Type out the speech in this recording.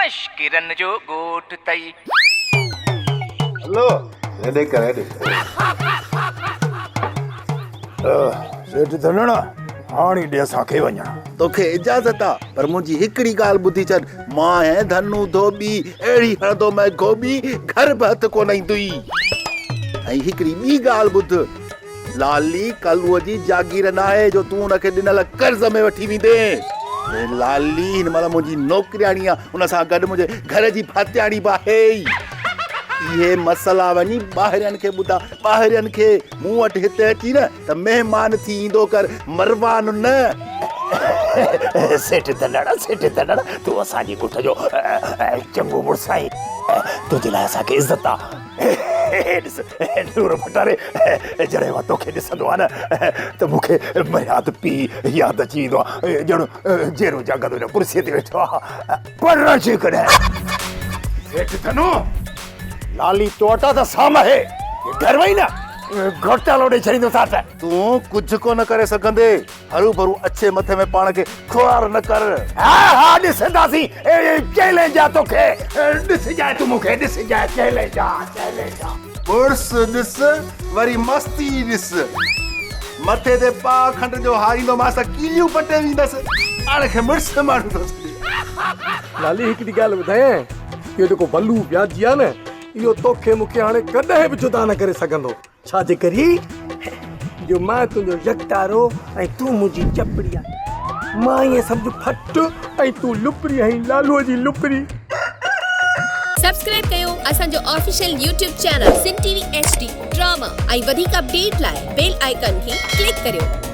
مشڪرن جو ڳوٺ اٿئي. هلو هيڏي ڪر هيڏي. سيٺ ڌنڻ هاڻي ڏي اسان کي وڃڻ. توکي اجازت آ پر منهنجي هڪڙي ڳالهه ٻڌي ڇڏ مان آهيان ڌنو ڌوٻي اهڙي هڻندومانء گهوٻي گهر به هٿ ڪونه ايندوئي ۽ هڪڙي ٻي ڳالهه ٻڌ لالي ڪلوء جي جاگير ناهي جو تون ان کي ڏنل قرض ۾ وٺي ويندين. لالي هن مهل منهنجي نوڪرياڻي آ، ان سان گڏ منهنجي گهر جي ڀاتياڻي به آهي ئي. اهي مسئلا وڃي ٻاهرين کي ٻڌا، ٻاهرين کي. مون وٽ هتي اچي نه ته مهمان ٿي ايندو ڪر، مروان نه. سيٺ ڌنڙ، سيٺ ڌنڙ، تون اسان جي ڳوٺ جو چڱو مڙس آهين، تنهنجي لاء اسان کي عزت آ. ڏس نور ڀٽاري جڏهن مان توکي ڏسندو آهيان نه ته مون کي مرياد پيء ياد اچي ويندو آهي ڄڻ جيرو جاڳندو هن ڪرسيء تي ويٺو آهي پر جيڪڏهن سيٺ ڌنو لالي تو وٽ آ ته سام آهي گهر وئي نه گهوٽالو ڏئي ڇڏيندوسانس. تون ڪجهه ڪونه ڪري سگهندين. هروڀرو اڇي مٿي ۾ پاڻ کي خوار نه ڪر. ها ها ڏسنداسين چئلينج آ توکي ڏسجانء تون مون کي ڏسجانء چئلينج آ چئلينج آ. مڙس ڏس وري مستي ڏس. مٿي تي پاء کنڊ جو هاريندومانس ته ڪيليون پٽي ويندس. پاڻ کي مڙس ماڻهو ٿو سڏي. لالي هڪڙي ڳالهه ٻڌايانء اهو جيڪو بلو وياجي آ نه اهو توکي مون کي هاڻي ڪڏهن به جدا نه ڪري سگهندو. ڇا جي ڪري جو مان تنهنجو يڪتارو ۽ تون منهنجي چپڙي آهين. مان ائين سمجهه ڦٽ ۽ تون لپري آهين لالوء جي لپري. سبسڪرائب ڪيو اسان جو official YouTube channel Sindh T V H D drama ۽ وڌيڪ اپڊيٽ لاء بيل آئيڪان کي ڪلڪ ڪريو.